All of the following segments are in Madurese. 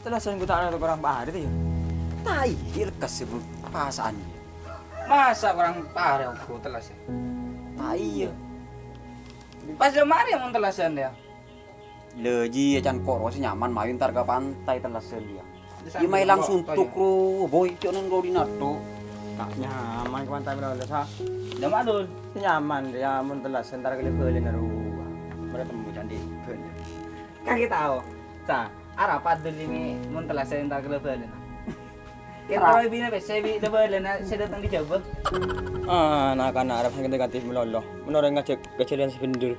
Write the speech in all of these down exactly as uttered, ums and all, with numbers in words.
Tellasan ghu ta' ana korang paharè, yâ? Ta' iyâ, lekkas sè bu-, pasa'an. Masa' korang paharè ongghu tellasan? Ta' iyâ. Pas jhâ' marè mon tellasan, yâ? Lè, jiyâ can koro sè nyaman mayu entar ka pantai tellasan, yâ. Yâ, mayu langsung tuk, ro, boy, cok neng rodi nato. Ta' nyaman ka pantai malolo, Sa. Nyaman, Dul. Nyaman, yâ, mon tellasan entar ka lè-bâlèna, ro. Mara tembu candi'. Kakè tao, Sa. Arapa Dul ini mon tellasan entar ka lè-bâlèna. Kèng tao binè pèssè bi' lè-bâlèna sè dâteng è Jhâbâ. Ah, na'-kana' arapa sè negatif malolo. Mon orèng ngajhâk ka jhâlân sè bhendher.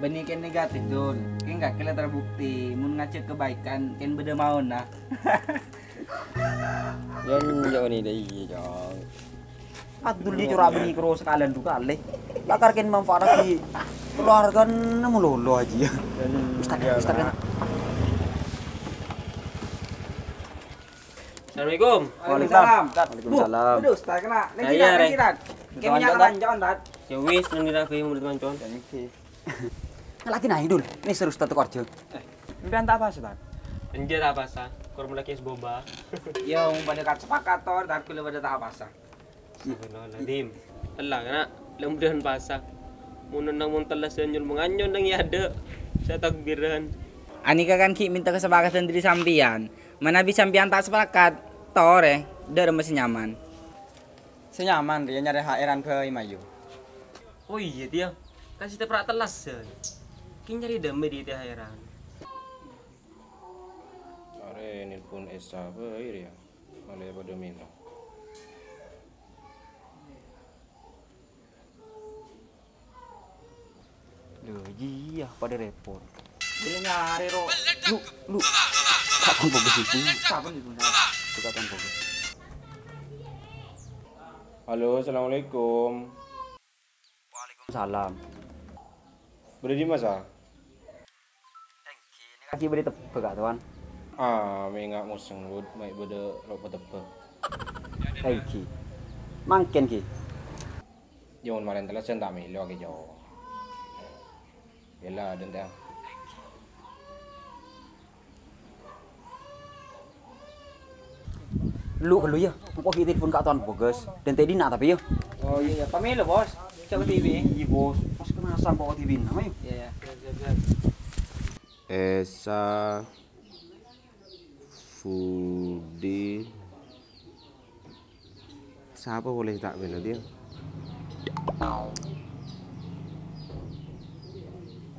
Bânnè kèng negatif, Dul. Kèng kakè la terbukti, mon ngajhâk kebaikan, kèng bâdâ maona. Jan, jan, ini deh, iya, Jong. Abdul ni cora' bânnè karo sakalèyan du kalè. Lakar kèng manfaat di keluarga nemu lolo aja. Ustaz, Ustaz, kan. Assalamualaikum. Waalaikumsalam. Waalaikumsalam. Waduh, Ustaz kena. Lagi, Tat, lagi, Tat. Kayak minyak keranjang, Tat. Ya wis, nang dirabi murid mancon. Ngalaki naik, Dul. Ini seru, Ustaz, tuh kerja. Eh, sampeyan ta' apasa, Tat? Enjâ' ta' apasa. Korma lagi es boba. Ya, wong padâ kat sepakat, Tor. Tat, kaulâ padâ ta' apasa. Astagfirullahaladzim. Ella, kena. Lembran pasa. Mon nang mon tellasan nyol manganyon nang yadâ'. Saya takbiran. Anèka kan ghi' mènta kasepakatan dâri sampèyan. Manabi sampèyan ta' sepakat, torè, dâ' remma sè nyaman. Sè nyaman rèya nyarè H R-an bhâi, mayu. Oh iyâ, Tèya. Kasè tepra' tellasan. Kèng nyarè dâ' emma dhi Tèya H R-an. Arè nelpon Esa bhâi rèya. Malè padâ mèlo. Lho, iyâ, padâ repot. Bilâ nyarè, ro. Lu, lu. Katon fokus itu. Katon itu, nah. Itu katon fokus. Halo, assalamualaikum. Waalaikumsalam. Bâdâ dimma, Sa? Èngghi, nèka ghi' bâdâ tebbhâ, Ka' Towan. Ah, mè' nga' mosèm, Bud. Mè' bâdâ ropa tebbhâ. Èngghi. Mangkèn, ghi. Jhâ' mon marèn tellasan ta' mèlo, ghi, Jo. Bella, dântè'an. Lu, lu, yâ. Engko' ghi' telepon Ka' Towan Bogus. Dântè' dinna' tapè, yâ. Oh, iyâ, iyâ. Pamèlo, Bos. Coba T V. Iyâ, Bos. Pas kena sampo T V na, ayo. Iyâ, iyâ. Siap, siap, siap. Esa, Budi, sapa polè sè ta' mèlo, Tèya?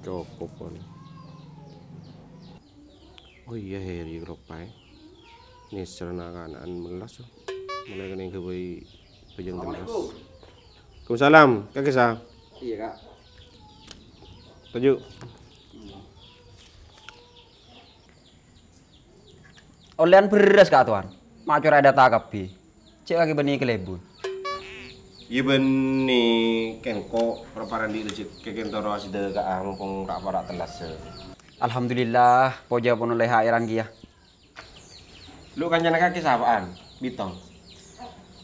Cokop, polè. Oh iyâ, Heri keloppaè. Nèser na'-kana'an mellas, oh. Mulai kènè' ghâbây bhâjâng kellas. Assalamualaikum. Waalaikumsalam. Kakè, Sa? Iyâ, Ka'. Toju'. Ollèyan bherrâs, Ka' Towan. Ma' cora' èdata kabbhi. Cè' kakè bânnè kalèbun. Iyâ, bânnè, kèng engko' ra-para andi' rejhekkè kèng toro' asidhâka'a, mompong ra-para tellassa. Alhamdulillah, pojhâ pon ollè H R-an kèya. Lu kancana kakè sapa'an? Bitong.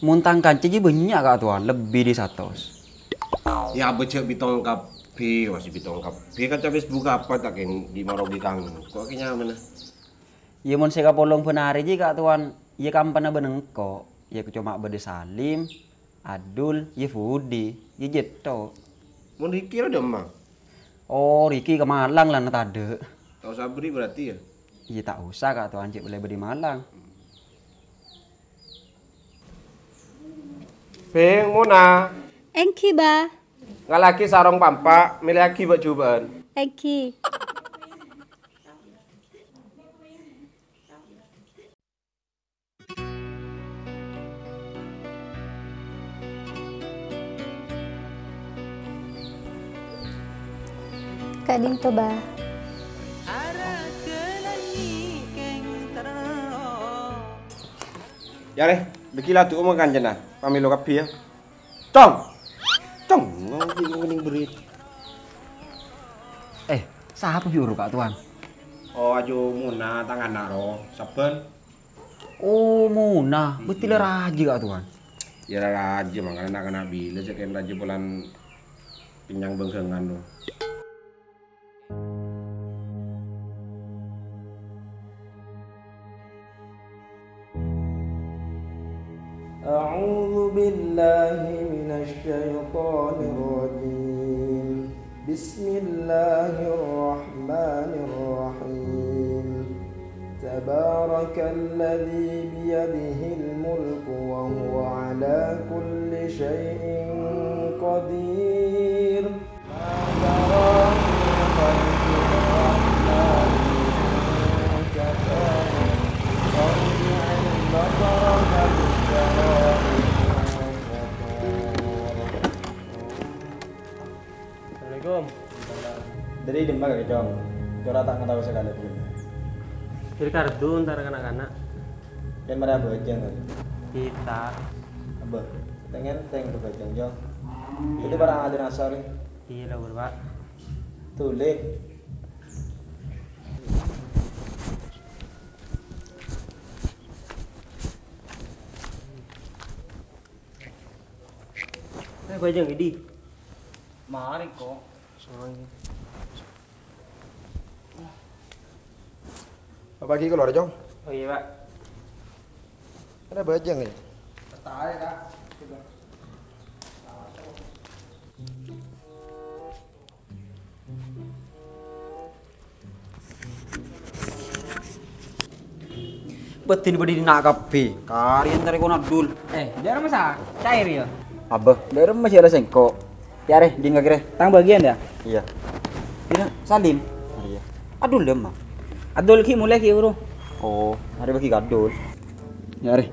Mon tang kanca jiyâ bânnya', Ka' Towan, lebbi dâri satos. Yâ, abâ' jhâ' bitong kabbhi, masih bitong kabbhi. Kanca Facebook apa ta' kèng di marogi kang? Kok kènya mana? Yâ, mon sè kapolong bân arè jiyâ, Ka' Towan, yâ kampana bân engko'. Yâ, coma bâdâ Salim, Adul, yâ Budi, yâ jiyâ tok. Mon Riki rowa dâ' emma? Oh, Riki ka Malang la na tadâ'. Ta' osa aberri' berarti, yâ? Iyâ, ta' osa, Ka' Towan, cè' bâlâi bâdâ è Malang. Beng, Mona. Èngghi, Ba. Ngala'aghi sarong pampa', mèlèyaghi bâ'-jubâ'ân. Èngghi. Ka'dinto, Ba. Yâ, rè, dhâggi' la du'uma kancana, pamèlo kabbhi, yâ. Cong! Cong! Ngopi ngoning berit. Eh, sapa bi' oro, Ka' Towan? Oh, aju Mona, tang ana' ro, sabbhân. Oh, Mona, berarti la rajâ, Ka' Towan. Yâ, la rajâ, mangkana na'-kana' bilâ sè kèng rajâ polana kennyang bângghângan, ro. بسم الله الرحمن الرحيم. تبارك الذي بيده الملك وهو على كل شيء قدير. ما ترى في خلق الرحمن من تفاوت. فارجع البصر هل ترى من فطور. Assalamualaikum. Dhâri dimma kakè, Cong? Cora' ta' ngatao sakalè, Bu. Dhâri kardun, entar na'-kana'. Kèng marè abhâjâng, kan? Kita. Abâ, tèng-ngèntèng abhâjâng, Cong. Iyâ. Itu para ahli nasar, ya? Iyâ, lah, Pak. Tulè. Eh, abhâjâng, Idi. Marè, kok. Apa lagi keluar, Cong? Oh, iya, Pak. Ada abhâjâng, ya? Tertarik, Kak. Coba. Bâdhina bâdhi dinna' kabbhi. Karè entarè kona Dul. Eh, dâ'remma sa-, cair ya? Abâ, dâ'remma sè la sèngko'. Yâ, rè, ding kakè, rè. Tang bagian ya? Iyâ. Dina Salim. Iyâ. Adul dâ'remma? Adul ghi' molè ghi' buru. Oh, arè bâgi ka Adul. Yâ, rè.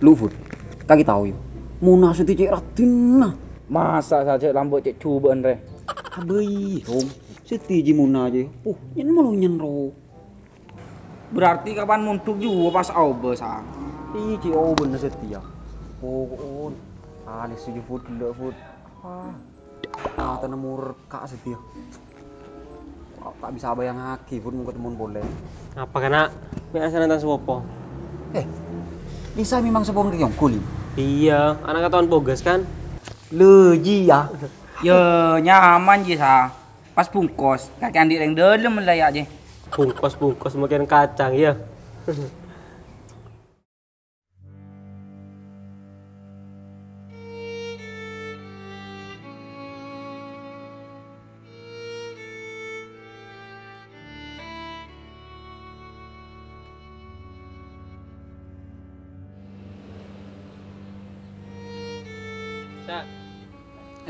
Lu, Fud. Kakè tao, yâ. Mona sè cè' raddhinna. Masa' sajjhâ lambâ' cè' jhubâ'ân, rè? Abâi, Rong. Sè dhâddhi Mona jâ. Puh, nyen molo nyen, Ro. Berarti kapan mondhuk jhuwa pas aobâ, Sa? Iyâ, cè' obâna satèya. Poko'en. Alès jâ, Fud, ghellâ', Fud. Ah. Matana morka' satèya. Ta' bisa abayangaghi, Fud, mon katemmo polè. Apa, kana'? Mè' asana tang sapopo? Eh, Lisa memang sapopona kakè ongghu, Lim? Iyâ, ana' katowan Pogas, kan? Lho, iyâ. Yâ, nyaman, jâ, Sa. Pas bungkos, kakè andi' rèng dâlem la, yâ, jâ. Bungkos-bungkos mungkin kacang, yâ. Sa.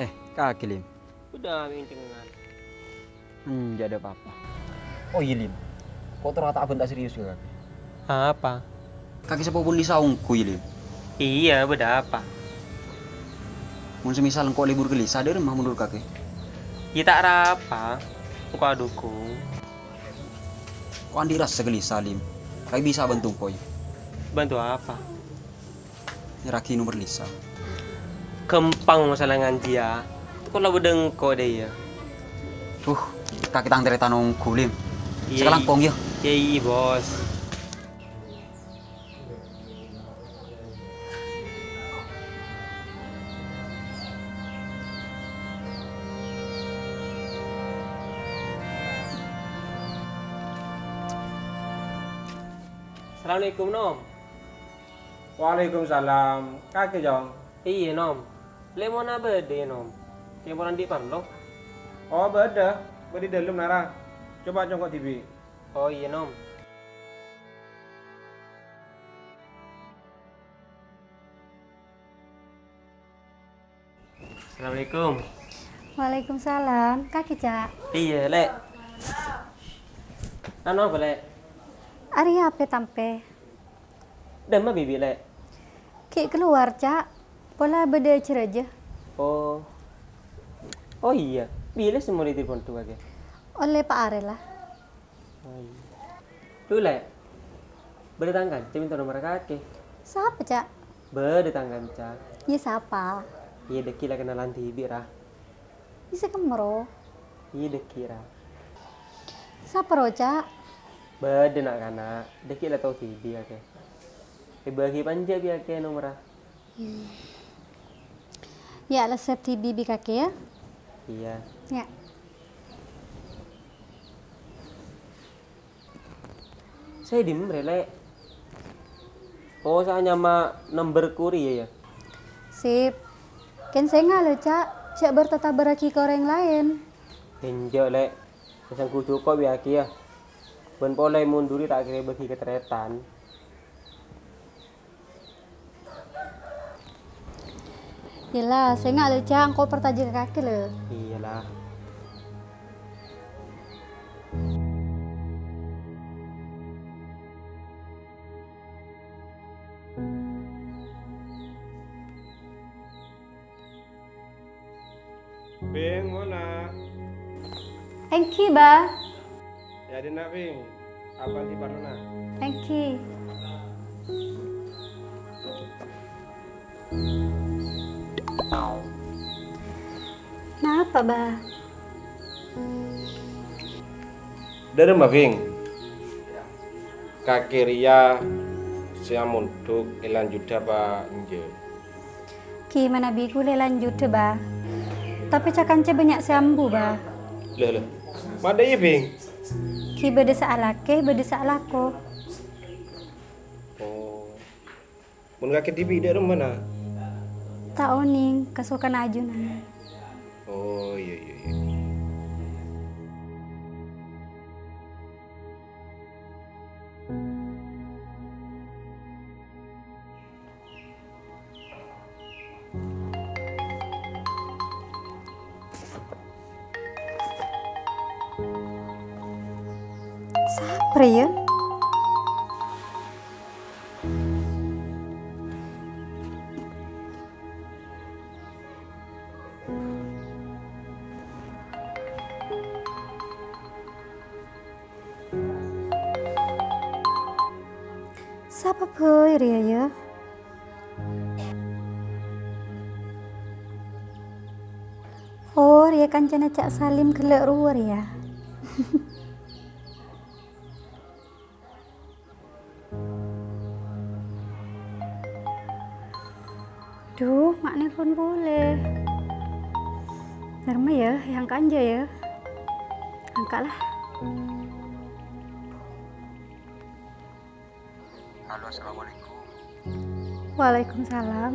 Eh, kakè, Lim. Udah, mingkengan. Hmm, jâ' ada apa-apa. Oh iyâ, Lim. Kok ternyata abân ta' serius ka kakè? Apa? Kakè sapopona Lisa ongghu, yâ, Lim? Iyâ, bâdâ apa? Mon semisal engko' lebur ka Lisa, dâ'remma menurut kakè? Iyâ, ta' arapa. Engko' adukung. Ko' andi' rassa ka Lisa, Lim. Kakè bisa bantu engko', yâ? Bantu apa? Nyerraghi nomer Lisa. Ghâmpang masalah nganjiya. Kok la bâdâ engko' dâ' iyâ. Uh, kakè tang tarètan ongghu, Lim. Iyâ, sakalangkong, yâ. Iyâ, iyâ, Bos. Assalamualaikum, Nom. Waalaikumsalam. Kakè, Cong? Iyâ, Nom. Lè' Mona bâdâ, yâ, Nom? Kèng pon andi' parlo? Oh, bâdâ. Bâdâ è dâlem, nara. Coba congko' dhibi'. Oh, iyâ, Nom. Assalamualaikum. Waalaikumsalam. Kakè, Ca'? Iyâ, Lè'. Anu apa, Lè'? Arèya apa tampè? Dâ'remma Bibi, Lè'? Ghi' kalowar, Ca'. Pola bâdâ jâ-rajâ. Oh. Oh iyâ, bilâ sè molè telpon duwâ' kakè? Ollè pa' arè la. Oh, iyâ. Dhu, Lè'. Bâdâ tang kanca mènta nomerra kakè. Sapa, Ca'? Bâdâ tang kanca. Iyâ, sapa? Iyâ, dhâggi' la kennalan dhibi', ra. Iyâ, sè kemmero. Iyâ, dhâggi', ra. Sapa ro, Ca'? Bâdâ na'-kana'. Dhâggi' la tao dhibi', kakè. Èbâghi panjhâ bi' kakè nomerra. Hmm. Yâ, la sèp dhibi' bi' kakè, yâ? Iyâ. Yâ. Sè dimma rè, Lè'? Oh, sè anyama Nembèr Kuri, yâ, yâ? Sip. Kèng sènga' lho, Ca'. Jhâ' bâr-tatabârrâghi ka orèng laèn. Enjâ', Lè'. Sè sangghu cokop, yâ, kèya. Bân polè mon dhuli ta' kèra bâgi ka tarètan. Iyâ la, sènga' lè, Cang, engko' parcajâ ka kakè, lè. Iyâ la. Bhing, mona. Èngghi, Bâ. Yâ, dinna', Bhing. Abâ' andi' parlona. Èngghi. Napa, Bâ? Dhâremma, Bhing? Kakè rèya sè amondhuk èlanjhuddhâ apa enjâ'? Ghi manabi ghulâ èlanjhuddhâ, Bâ. Tapè ca-kanca bânnya' sè ambu, Bâ. Lho, lho. Madâ iyâ, Bhing? Ghi bâdâ sè alakè, bâdâ sè alako. Oh. Mon kakè dhibi' dhâremma, Na'? Ta' onèng, kasokan ajunan. Oh, iyâ, iyâ, iyâ. Sapa rèya? Sapa bhâi rèya, yâ? Oh, rèya kancana Cak Salim ghellâ' rowa rèya. Duh, ma' nelpon polè. Dhâremma, yâ, èangka' enjâ', yâ. Angka' la. Halo, assalamualaikum. Waalaikumsalam.